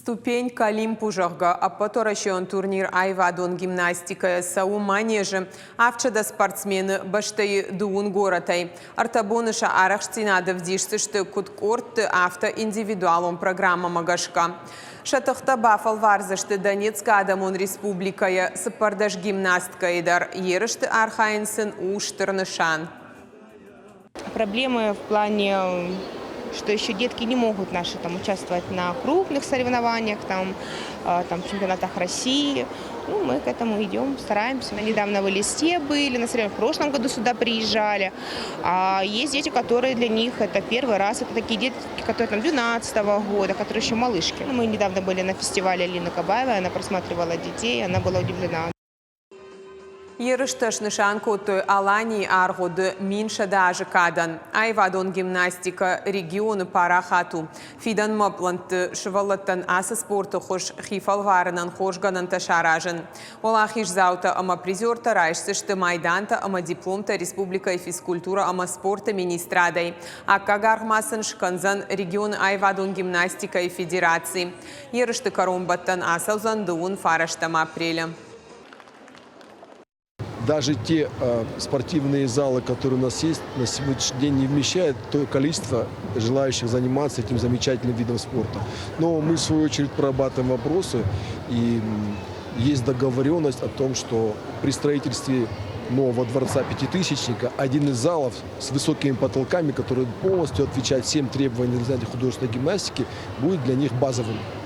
Ступень к Олимпу, зӕгъгӕ, ӕппӕтуӕрӕсеон турнир аивадон гимнастикӕйӕ цӕуы Манежы. 700 спортсмены бӕстӕйы дыууын горӕтӕй. Ӕртӕ боны сӕ арӕхстдзинад ӕвдисдзысты куыд къордты, афтӕ индивидуалон программӕмӕ гӕсгӕ. Сӕ тыхтӕ бафӕлвардзысты Донецкы Адӕмон Республикӕйы 14 гимнасткӕйы дӕр. Ерысты архайын сын у стыр нысан. Проблемы в плане, что еще детки не могут наши там участвовать на крупных соревнованиях, там, там чемпионатах России. Ну, мы к этому идем, стараемся. Недавно в Элисте были, на соревнованиях в прошлом году сюда приезжали. А есть дети, которые для них это первый раз. Это такие детки, которые там 12 года, которые еще малышки. Мы недавно были на фестивале Алины Кабаевой, она просматривала детей, она была удивлена. Ерыстӕ снысан кодтой Аланийы аргъуыды 1100 азы кадӕн. Аивадон гимнастикӕ регионы парахат у. Фидӕнмӕ пълӕнтты сывӕллӕттӕн ацы спорты хуыз хи фӕлварынӕн хорз гӕнӕнтӕ саразын. Уӕлахиздзаутӕ ӕмӕ призертӕ райсдзысты майдантӕ ӕмӕ дипломтӕ республикӕйы физкультурӕ ӕмӕ спорты министрадӕй. Аккаг аргъ ма сын скӕндзӕн регионы аивадон гимнастикӕйы федераци. Ерысты кӕронбӕттӕн ацӕудзӕн дыууын фарӕстӕм апрелы. Даже те спортивные залы, которые у нас есть, на сегодняшний день не вмещают то количество желающих заниматься этим замечательным видом спорта. Но мы, в свою очередь, прорабатываем вопросы, и есть договоренность о том, что при строительстве нового дворца пятитысячника один из залов с высокими потолками, который полностью отвечает всем требованиям для занятий художественной гимнастики, будет для них базовым.